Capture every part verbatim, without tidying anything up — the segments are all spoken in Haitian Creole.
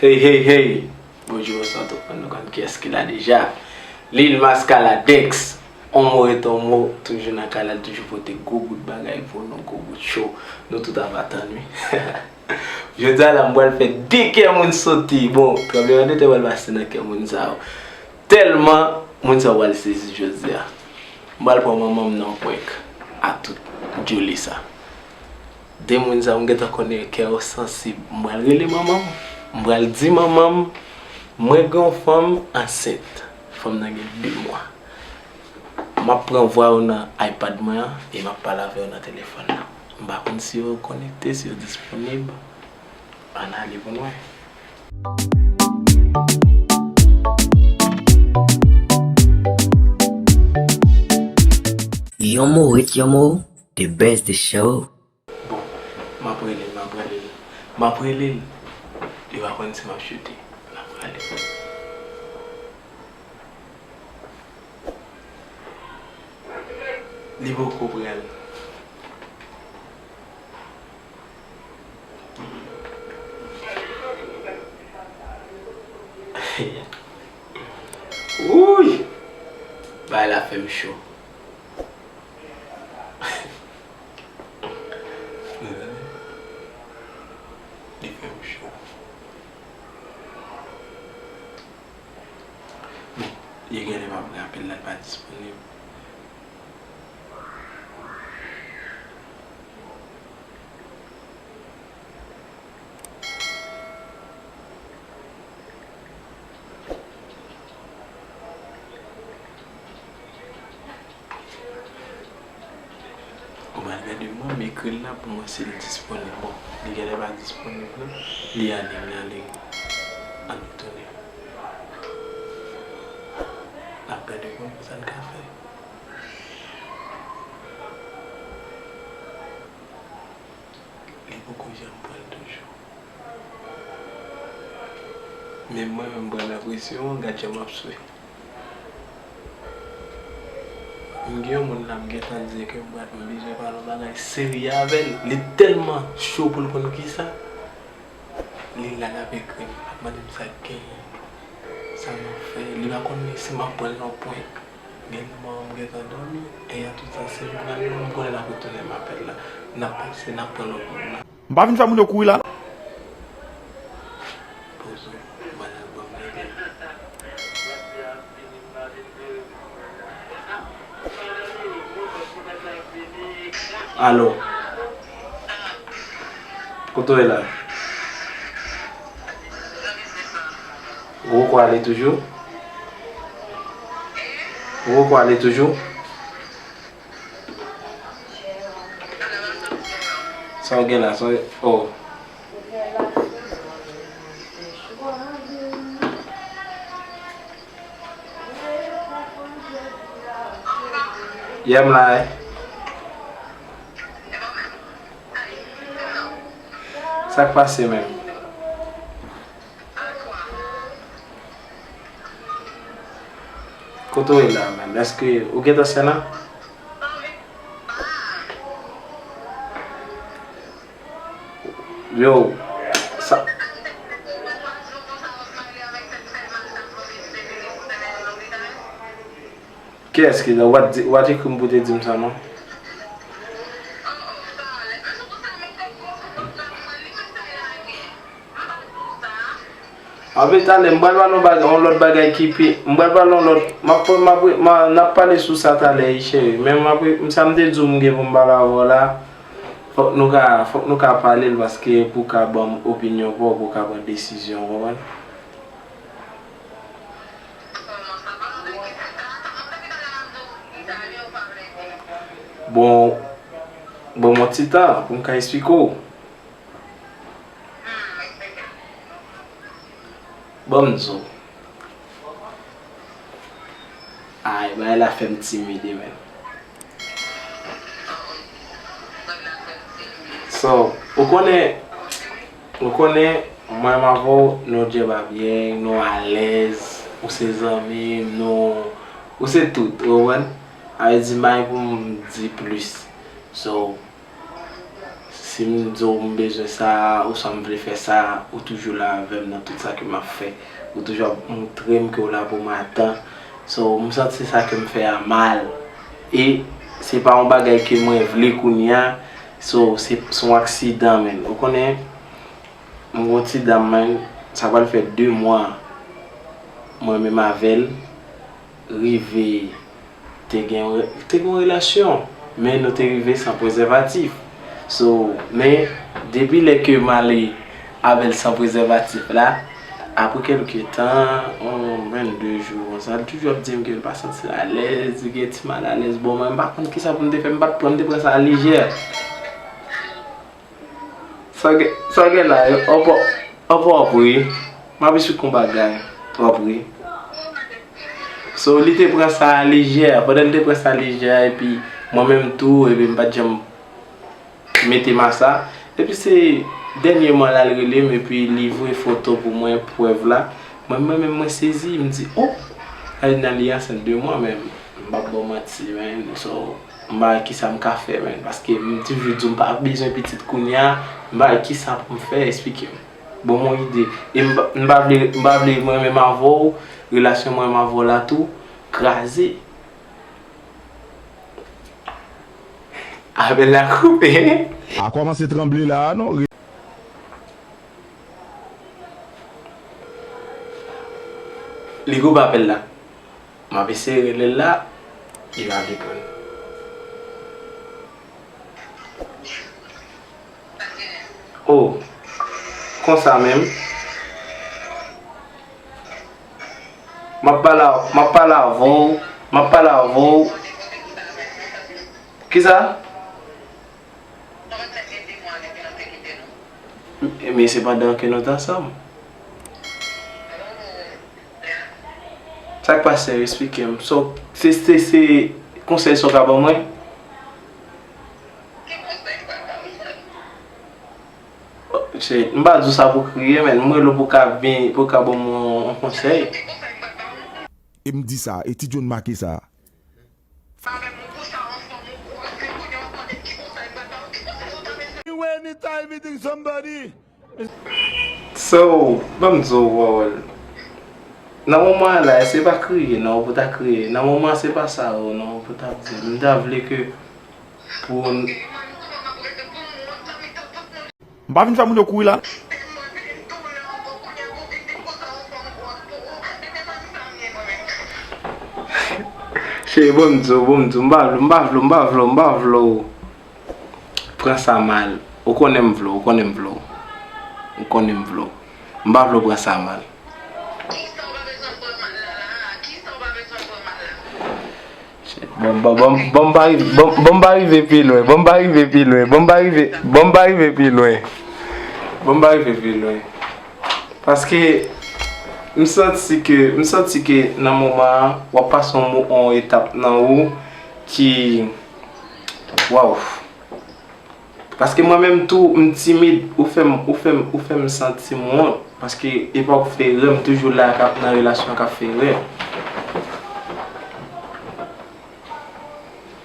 Hey, hey, hey! Bonjou, bonswa tout moun, nou konn kiyès ki la deja. Lil Maskaladex, on mo ret on mo, toujou nan kalad, toujou pote gwo bout bagay pou nou, gwo bout cho. Nou tout ap atann, wi. Jodi a la, m pral fè de kè moun soti. Bon, tranblemanntè pral pase nan kè moun sa yo. Tèlman moun sa yo pral sezi jodi a. M pral pran manman m nan prank a tout djoli sa. De moun sa yo m gentan konnen kè yo sansib. M pral rele manman m. M pral di manman m, mwen gen yon fanm ansent. Fanm nan gen de mwa. M ap pran vwa yo nan iPad mwen an e m ap pale avè yo nan telefòn nan. M pa konn si yo konekte, si yo disponib. Ann ale pou n wè. Yon mo ret yon mo, the best the show. Bon, m ap rele l, m ap rele l. M ap rele l. Li pa konn si m ap choute. N ap rele. Li poko pran l. Wouy! Bagay la fè m cho. Li fè m cho. Bon, li genlè pa pran apèl la, li pa disponib. Ou pral gade mwen, m ekri l la pou mwen si l disponib. Bon, li genlè pa disponib non. Li an liy, li an liy. Ann retounen. N ap gade pou n wè sa n ka fè. Li poko janm pran l toujou. Menm mwen menm m pran nan presyon an, gad jan m ap swe. M gen yon moun la m gentan di ke m pral, m bezwen pale yon bagay serye avè l. Li tèlman cho pou l konn kisa. Li la l ap ekri m, ap mande m sa k genyen, sa m ap fè. Li pa konn si m ap pran l nan prank. Gen moman m gentan dòmi, e a tout sa se m pran l, m konnen l ap retounen m apèl la. N ap pase, n ap pran lòt moun la. M pa vin fè moun yo kouri la. Pozo, m al albòm rele. Alo. Kote w ye la? Ou poko ale toujou? Ou poko ale toujou? Sa w gen la? Sa w, oh. Yeah, m la, eh. Sa k pase menm? Kote w ye la menm? Èske ou gentan sè nan? Yo, sa. Kiyès ki la? Ou pa t di, ou pa t ekri m pou w te di m sa non. Anpil talè, m pral pale yon bagay, yon lòt bagay ki pi, m pral pale yon lòt, m ap, m ap, m a, n ap pale sou sa talè, wi, cheri. Men m ap, m, sa m te di w m gen pou m pale avè w la, fòk nou ka, fòk nou ka pale l, paske pou w ka ban m opinyon pa w, pou w ka pran desizyon, w konprann? Bon, ban m yon ti tan pou m ka esplike w. Ban m di w. Ay, bagay la fè m timide, men. So, ou konnen, ou konnen, mwen m avè w, nou djèb a byen, nou alèz, ou se zanmi m, nou, ou se tout, ou konprann? Sa vle di, m pa gen pou m di plis. So, Si m di w m bezwen sa, oswa m vle fè sa, ou toujou la avè m nan tout sa ke m ap fè. Ou toujou ap montre m ke w la pou m atan. So, m santi sa ke m fè a mal. E se pa yon bagay ke mwen vle kounye a. So, se, se yon aksidan, menn. Ou konnen, m gon ti dam, menn, sa pral fè de mwa mwen menm avè l rive te gen, te gen yon relasyon, men nou te rive san prezèvatif. So, men depi lè ke m ale avè l san prezèvatif la, apre kèlke tan, yon vennde jou konsa, l toujou ap di m ke l pa santi l alèz, li gen ti malalèz. Bon, mwen, m pa konn kisa pou m te fè, m pa t pran, m te pran sa lejè. Sa w gen, sa w gen la, anpò, anpò w ap ri. M ap esplike w yon bagay, w ap ri. So, li te pran sa lejè, pandan li te pran sa lejè, epi mwen menm tou, epi m pa t janm mete m a sa. Epi se dènyèman la, l rele m, epi li voye foto pou mwen, prèv la. Mwen, mwen menm, mwen sezi, m di, oh! Alina, li ansent de mwa, men m p ap ba w manti, men. So, m pa wè kisa m ka fè, menn, paske m toujou di w m pa bezwen pitit kounye a, m pa wè kisa pou m fè, esplike m. Ban m yon ide. E m pa, m pa vle, m pa vle mwen menm avè w, relasyon mwen menm avè w la tou, kraze. Apèl la koupe. A kòmanse tranble la a, non. Li koupe apèl la. M ap eseye rele l la, li pa vle pran. Oh, konsa menm. M ap pale a, m ap pale avè w, m ap pale avè w. Kisa? Men se pandan ke nou t ansanm. Sa k pase? Esplike m. So, se, se, se konsèy sa w ka ban mwen? Shit, m pa di w sa pou kriye, men m rele w pou w ka vin, pou w ka ban m yon, yon konsèy. E m di sa, e Ti John make sa. Anytime you think somebody. So, ban m di w, Wawòl. Nan moman an la, se pa kriye, non, pou ta kriye. Nan moman an, se pa sa, non, pou ta di. M ta vle ke pou. M pa vin fè moun yo kouri la. Cheri, bon m di w, bon m di w, m pa vle, m pa vle, m pa vle, m pa vle w pran sa mal. Ou konnen m vle w, ou konnen m vle w. Ou konnen m vle w. M pa vle w pran sa mal. Bon, bon, bon, bon, m pa rive, bon, bon, m pa rive pi lwen, bon, m pa rive pi lwen, bon, m pa rive, bon, m pa rive pi lwen. Bon, m pa rive pi lwen. Paske m santi ke, m santi ke nan moman an, w ap pase yon mo-, yon etap nan ou ki, waw. Paske mwen menm tou, m timid. Ou fè m, ou fè m, ou fè m santi m wont. Paske epa w fè erè, m toujou la k ap nan relasyon k ap fè erè.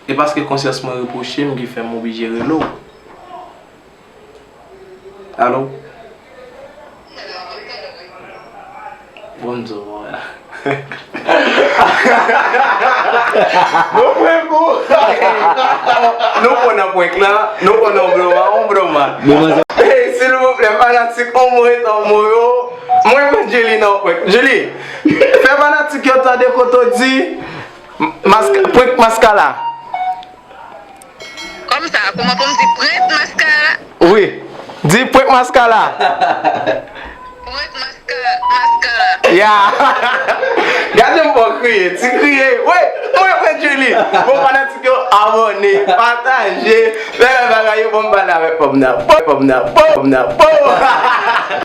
E paske konsyans mwen repwoche m ki fè m oblije rele w. Alo? Bon, m di w, bon, la. Nou pran kou. Nou pran nan prank la, nou pran nan bloma, on bloma. Hey, silvouplè, fanatik, on mo etan mo yo. Mwen pran Julie nan prank. Julie, fè fanatik yo tande kote w di, mask-, prank maskara. Kòmsa, kòman pou m di prank maskara? Wi. Di prank maskara. Prank maska-, maskara. Ya. Gade m fè w kriye, ti kriye. Wi, mwen, mwen, Julie. Bon, fanatik yo, abòne, pataje, fè bagay yo, bon, m pale avèk fanm nan. Bon, fanm nan, bon, fanm nan, bon.